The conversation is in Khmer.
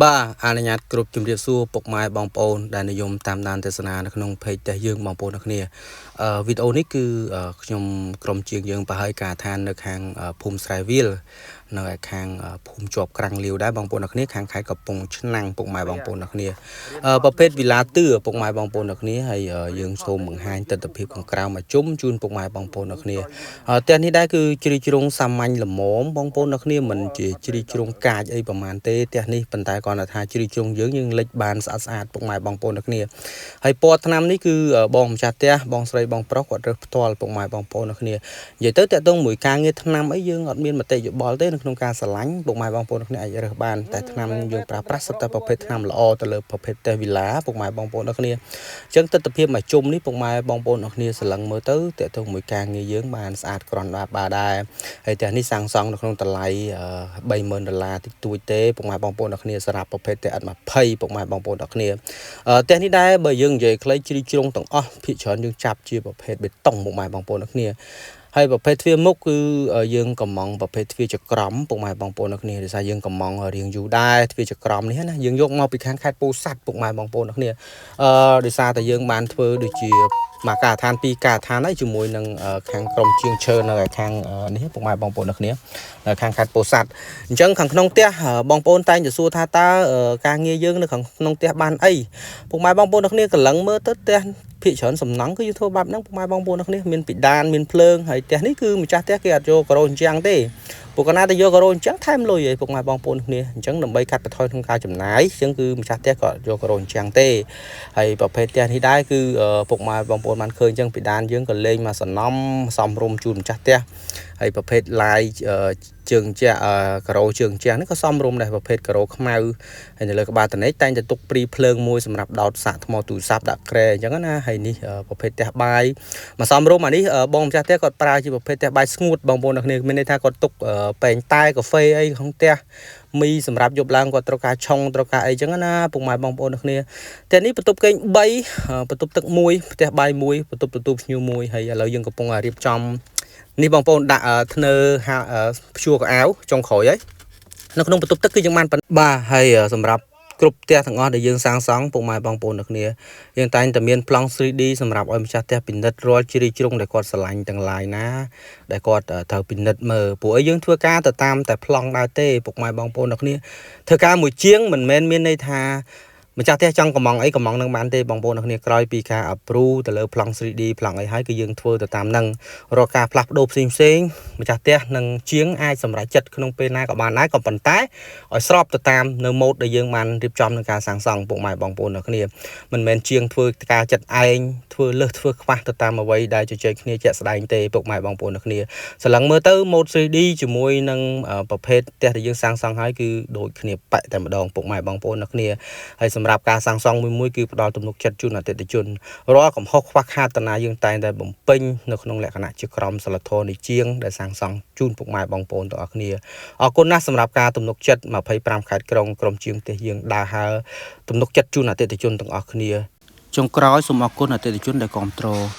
បាទអនុញ្ញាតគ្រប់ជំរាបសួរពុកម៉ែបងប្អូនដែលនិយមតាមដានទស្សនានៅក្នុង page ផ្ទះយើងបងប្អូនទាំងគ្នាវីដេអូនេះគឺខ្ញុំក្រុមជាងយើងប្រហើយការឋាននៅខាងភូមិស្រែវាលនៅឯខាងភូមិជាប់ក្រាំងលាវដែរបងប្អូនទាំងគ្នាខាងខេត្តកំពង់ឆ្នាំងពុកម៉ែបងប្អូនទាំងគ្នាប្រភេទវីឡាទឿពុកម៉ែបងប្អូនទាំងគ្នាហើយយើងសូមបង្ហាញទិដ្ឋភាពខាងក្រៅមកជុំជូនពុកម៉ែបងប្អូនទាំងគ្នាផ្ទះនេះដែរគឺជ្រីជ្រុងសាមញ្ញល្មមបងប្អូនទាំងគ្នាមិនជាជ្រីជ្រុងកាចអីប្រហែលទេផ្ទះនេះប៉ុន្តែគ្រាន់តែថាជ្រីជ្រុងយើងយើងលិចបានស្អាតស្អាតពុកម៉ែបងប្អូនទាំងគ្នាហើយពណ៌ថ្នាំនេះគឺបងម្ចាស់ផ្ទះបងស្រីបងប្រុសគាត់រើសផ្ទាល់ពុកម៉ែបងប្អូនទាំងគ្នានិយាយទៅតកតងមួយការងារថ្នាំអីយើងអត់មានមតិយោបល់ទេនៅក្នុងការស្រឡាញ់ពុកម៉ែបងប្អូនទាំងគ្នាអាចរើសបានតែថ្នាំយើងប្រើប្រាស់សុទ្ធតែប្រភេទថ្នាំល្អទៅលើប្រភេទផ្ទះវីឡាពុកម៉ែបងប្អូនទាំងគ្នាអញ្ចឹងទិដ្ឋភាពមួយជុំនេះពុកម៉ែបងប្អូនទាំងគ្នាស្រឡឹងមើលទៅតកតងមួយការងារយើងបានស្អាតគ្រាន់បើដែរហើយផ្ទះនេះសាងសង់នៅក្នុងតម្លៃ30000ដុល្លារតិចតួចទេពុកម៉ែបងប្អូនទាំងគ្នាសម្រាប់ប្រភេទផ្ទះឥដ្ឋ20ពុកម៉ែបងប្អូនទាំងគ្នាផ្ទះនេះដែរបើយើងនិយាយខ្លីជ្រីជ្រុងទាំងអស់ភាគច្រើនយើងចាប់ជាប្រភេទបេតុងពុកម៉ែបងប្អូនទាំងគ្នាហើយប្រភេទទ្វារមុខគឺយើងកំងប្រភេទទ្វារចក្រមពុកម៉ែបងប្អូនទាំងគ្នាដោយសារយើងកំងរៀងយូរដែរទ្វារចក្រមនេះណាយើងយកមកពីខាងខេត្តពោធិ៍សាត់ពុកម៉ែបងប្អូនទាំងគ្នាដោយសារតែយើងបានធ្វើដូចជាមួយការដ្ឋានពីរការដ្ឋានហើយជាមួយនឹងខាងក្រុមជាងឈើនៅឯខាងនេះពុកម៉ែបងប្អូនទាំងគ្នានៅខាងខេត្តពោធិ៍សាត់អញ្ចឹងខាងក្នុងផ្ទះបងប្អូនតែងតែសួរថាតើការងារយើងនៅខាងក្នុងផ្ទះបានអីពុកម៉ែបងប្អូនទាំងគ្នាកលឹងមើលទៅផ្ទះភាគច្រើនសំណង់គឺយើងធ្វើបែបហ្នឹងពុកម៉ែបងប្អូនទាំងគ្នាមានពិដានមានភ្លើងហើយផ្ទះនេះគឺម្ចាស់ផ្ទះគេអត់យកការ៉ូអញ្ចឹងទេពួកកណាតែយកការ៉ូអញ្ចឹងថែមលុយឲ្យពុកម៉ែបងប្អូនគ្នាអញ្ចឹងដើម្បីកាត់បន្ថយក្នុងការចំណាយអញ្ចឹងគឺម្ចាស់ផ្ទះក៏យកការ៉ូអញ្ចឹងទេហើយប្រភេទផ្ទះនេះដែរគឺពុកម៉ែបងប្អូនបានឃើញអញ្ចឹងពិដានយើងក៏លេងមកសំណំសំរុំជូនម្ចាស់ផ្ទះហើយប្រភេទឡាយជើងជះការ៉ូជើងជះនេះក៏សំរុំដែរប្រភេទការ៉ូខ្មៅហើយនៅលើក្បាលតនេកតែងតែទុកព្រីភ្លើងមួយសម្រាប់ដោតសាកថ្មទូរស័ព្ទដាក់ក្រែអញ្ចឹងណាហើយនេះប្រភេទផ្ទះបាយមកសំរុំអានេះបងម្ចាស់ផ្ទះគាត់ប្រើជាប្រភេទផ្ទះបាយស្ងួតបងប្អូនអ្នកគ្នាមានន័យថាគាត់ទុកពេងតែកាហ្វេអីក្នុងផ្ទះមីសម្រាប់យប់ឡើងគាត់ត្រូវការឆុងត្រូវការអីចឹងណាពុកម៉ែបងប្អូនអ្នកគ្នាផ្ទះនេះបន្ទប់គេង3បន្ទប់ទឹក1ផ្ទះបាយ1បន្ទប់ទទួលភ្ញៀវ1ហើយឥឡូវយើងកំពុងរៀបចំនេះបងប្អូនដាក់ធ្នើព្យួរកៅអៅចុងក្រោយហើយនៅក្នុងបន្ទប់ទឹកគឺយើងបានបាទហើយសម្រាប់គ្រប់ផ្ទះទាំងអស់ដែលយើងសាងសង់ពុកម៉ែបងប្អូនទាំងគ្នាយើងតែងតែមានប្លង់ 3D សម្រាប់ឲ្យម្ចាស់ផ្ទះពិនិត្យរាល់ជ្រីជ្រុងដែលគាត់ស្រឡាញ់ទាំងឡាយណាដែលគាត់ត្រូវពិនិត្យមើលព្រោះអីយើងធ្វើការទៅតាមតែប្លង់ដែរទេពុកម៉ែបងប្អូនទាំងគ្នាធ្វើការមួយជាងមិនមែនមានន័យថាម្ចាស់ផ្ទះចង់កំងអីកំងនឹងបានទេបងប្អូនទាំងគ្នាក្រោយពីការ approve ទៅលើប្លង់ 3D ប្លង់អីហើយគឺយើងធ្វើទៅតាមនឹងរាល់ការផ្លាស់ប្ដូរផ្សេងផ្សេងម្ចាស់ផ្ទះនិងជាងអាចសម្រេចចិត្តក្នុងពេលណាក៏បានដែរក៏ប៉ុន្តែឲ្យស្របទៅតាមនៅម៉ូដដែលយើងបានរៀបចំក្នុងការសាងសង់ពុកម៉ែបងប្អូនទាំងគ្នាមិនមែនជាងធ្វើការចិត្តឯងធ្វើលើសធ្វើខ្វះទៅតាមអ្វីដែលជជែកគ្នាជាក់ស្ដែងទេពុកម៉ែបងប្អូនទាំងគ្នាស្រឡឹងមើលទៅម៉ូដ 3D ជាមួយនឹងប្រភេទផ្ទះដែលយើងសាងសង់ហើយគឺដូចគ្នាប៉ែកតែម្ដងពុកម៉ែបងប្អូនទាំងគ្នាហើយសម្រាប់ការសាងសង់មួយមួយគឺផ្ដល់ទំនុកចិត្តជូនអតិថិជនរាល់កំហុសខ្វះខាតតាណាយើងតែងតែបំពេញនៅក្នុងលក្ខណៈជាក្រមសីលធម៌នៃជាងដែលសាងសង់ជូនពុកម៉ែបងប្អូនទាំងអស់គ្នាអរគុណណាស់សម្រាប់ការទំនុកចិត្ត25ខេត្តក្រុងក្រុមជាងផ្ទះយើងដើរហើរទំនុកចិត្តជូនអតិថិជនទាំងអស់គ្នាចុងក្រោយសូមអរគុណអតិថិជនដែលគាំទ្រ